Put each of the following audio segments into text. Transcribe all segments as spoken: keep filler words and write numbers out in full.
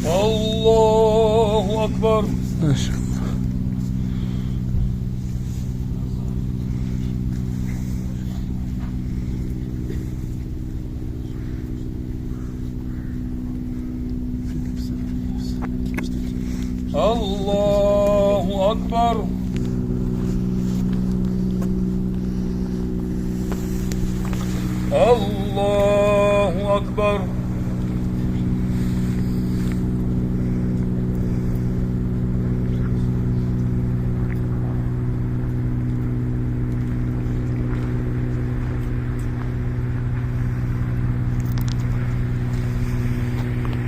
الله أكبر. ما شاء الله. الله أكبر. الله أكبر.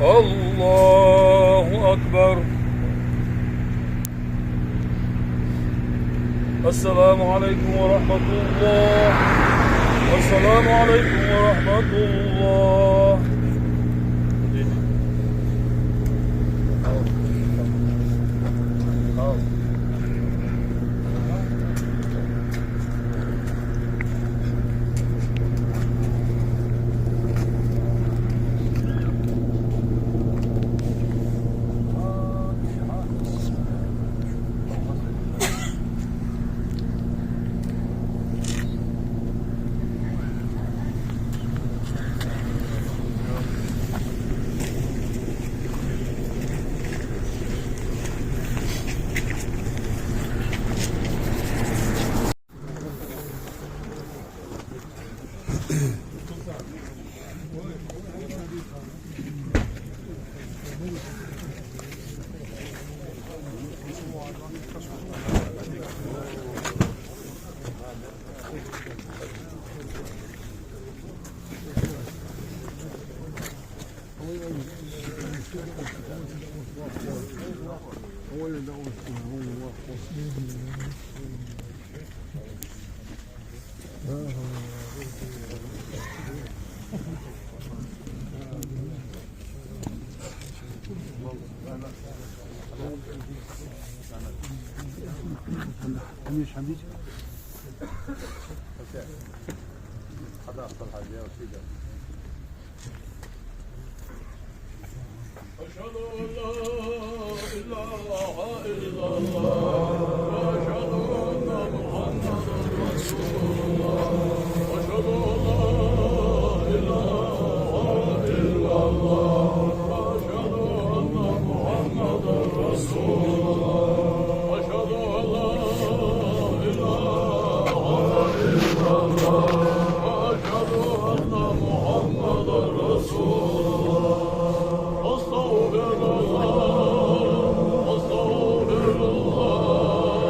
الله أكبر. السلام عليكم ورحمة الله. السلام عليكم ورحمة الله. أشهد أن لا إله إلا الله، وأشهد أن محمدا رسول الله. أشهد أن لا إله إلا الله، وأشهد أن محمدا رسول الله. أشهد أن لا إله إلا الله، وأشهد أن محمدا رسول الله. أستغفر الله، أستغفر الله،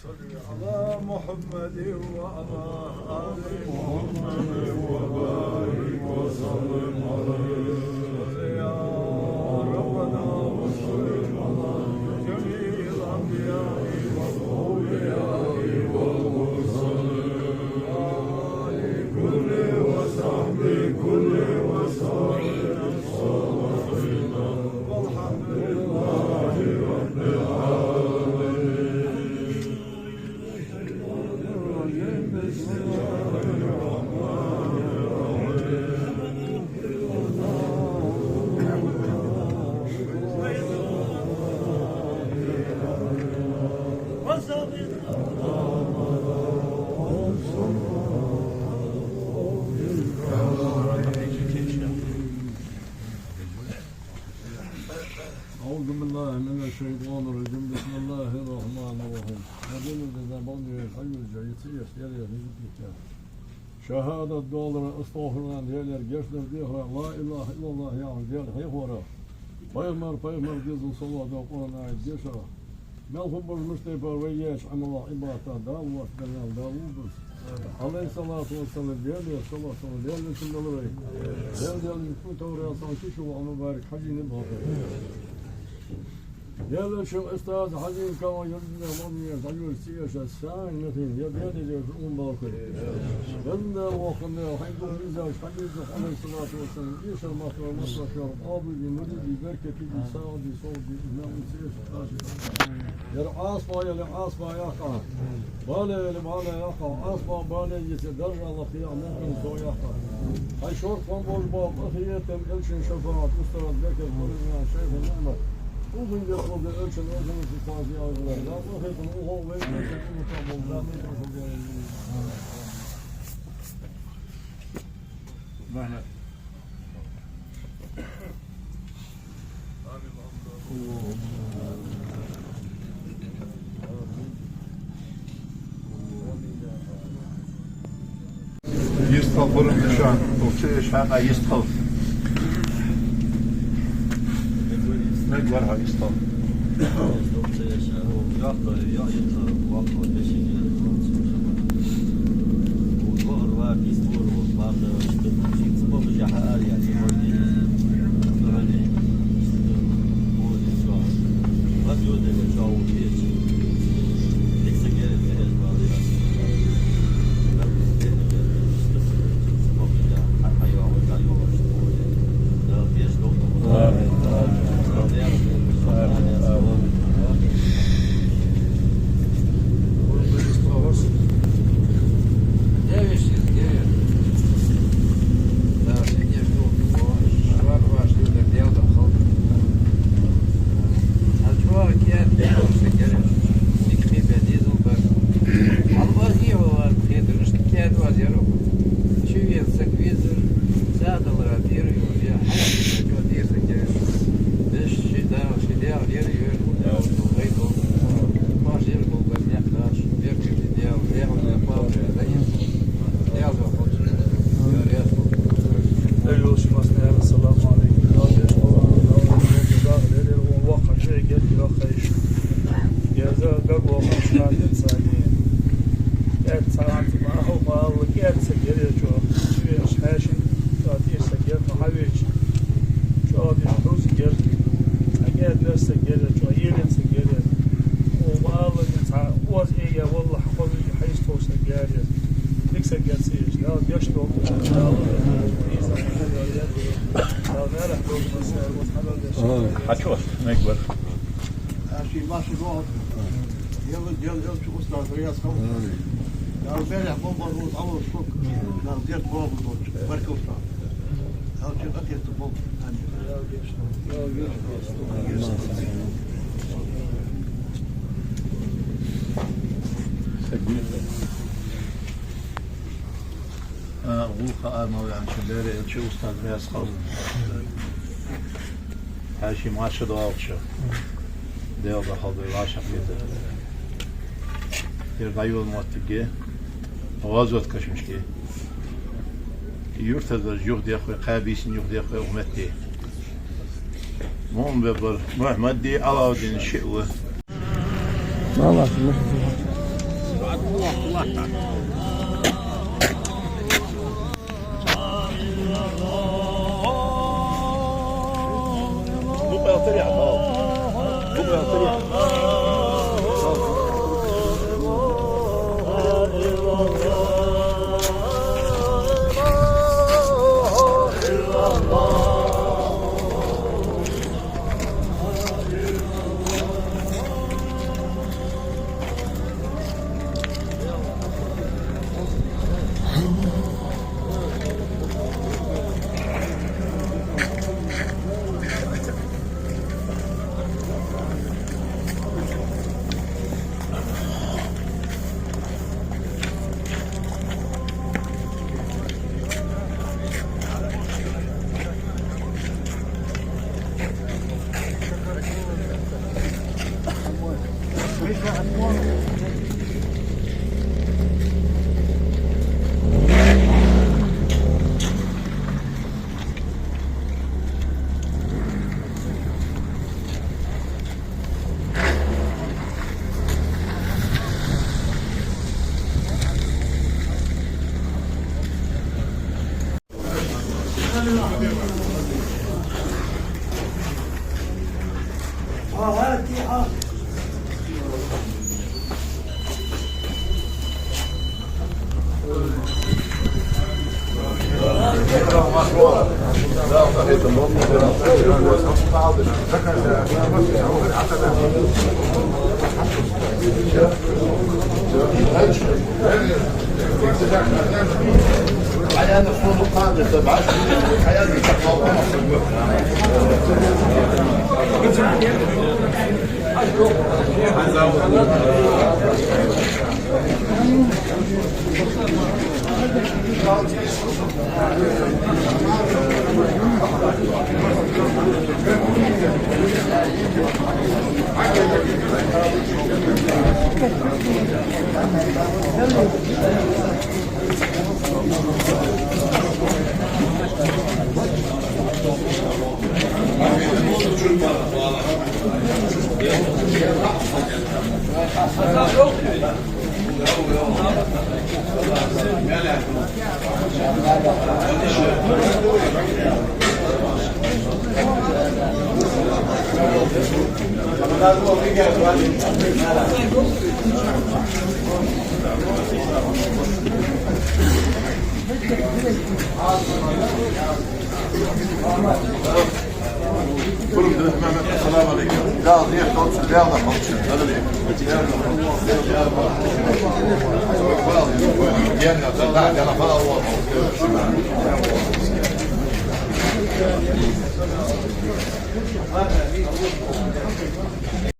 صل على محمد وعلى آل محمد وبارك وسلم عليه. يا ربنا وسلم على جميع الأنبياء والأولياء والمرسلين. وآل كل وصحبه كل وسلم. والحمد لله رب العالمين. أعوذ بالله من الشيطان الرجيم. بسم الله الرحمن الرحيم. شهادة долара, астагӀфируллахӀ, Даьлера гешт дар дехар, ла илахӀа иллаллахӀ яхар, Даьла хьехавар, пайхамар, пайхамар дезал салоат, Къуръан аят дешар, мел хургболаш мишта тайпара вай еча Ӏамалах, Ӏибадатах Дала вац, Дала ву бус. Ӏалайхи ссалату вассалам, Даьлера салоат, Даьла цун даларай. Даьла, Даьла цун товрял сан кишу ва мубарак хьажийна бахар. Даьла шун устаз Хьажин Каван юрдина мамия дӀаюрс циеша сайн нахин, я Даьла дезаш ум балхай. Ганда вахана, хьайгу бизаш, хьайгу Ӏалайхи ссалату вассалам, ишар махтар, махтар, къабули, муриди, беркатиди, сагӀди, совди, имам циеш. Яр Ӏасба, яр Ӏасба яха. Бале вели бале яха, Ӏасба бале йице даржа лахе, мумкин со яха. Хьай шорт хӀама болаш бола къахетам, элчан шафаӀат, устаз Бекер, Къуръан, шайх ниӀмат. Укхун декъалда элчан, элчан сифат яхар, да къахетам, ухо вай элчан уммата болаш, да мумкин со яха. Махьмад. Йистхила хургда шоана, укх чу эш хьакъехьа йистхила. Мегаргда хьо йистхила. Ай, йолча массанех, ассаламу Ӏалайкум. Воккха шоай герга йоаккхаш. Еза гаго хамсаден сани. КӀаьд цхьа анцӀа ма хьо ма алла, кӀаьд са герга чу. Ши веш хьаьший, цӀа тӀера са герга хьавеча. ЧӀоагӀа деш хьуза герга. КӀаьд са герга чу, елен са герга. О, ма алла, цхьа оз эга, валлахӀ, хоза хьайс тхо са герга. Дика са герга ца еш. Дала гешт долда. Дала иза хьаьнала. Дала маьрах долда. Хьачо, мегаргба. Аш и машин вогӀу. Ел, ел, ел чу устаз Рияз хала. Дала берех бомбар ву, Аллах шук. Дала дерт богу долчу. Баркалла. Дала чу къахетта бомб. А, гӀулакха армаваьнча бере элча устаз Рияз хала. Хьаьший марша доагӀача. Дела дахьал дай лаша хетар. Ер дӀайола моттиге, гӀазот кашамашке. Юртазар юхадехве, кхаь бийсан юхадехве укх метте. Муъмин беббар Мухьаммадди Алауддин шиъ ва. Ма лаша, ма лаша.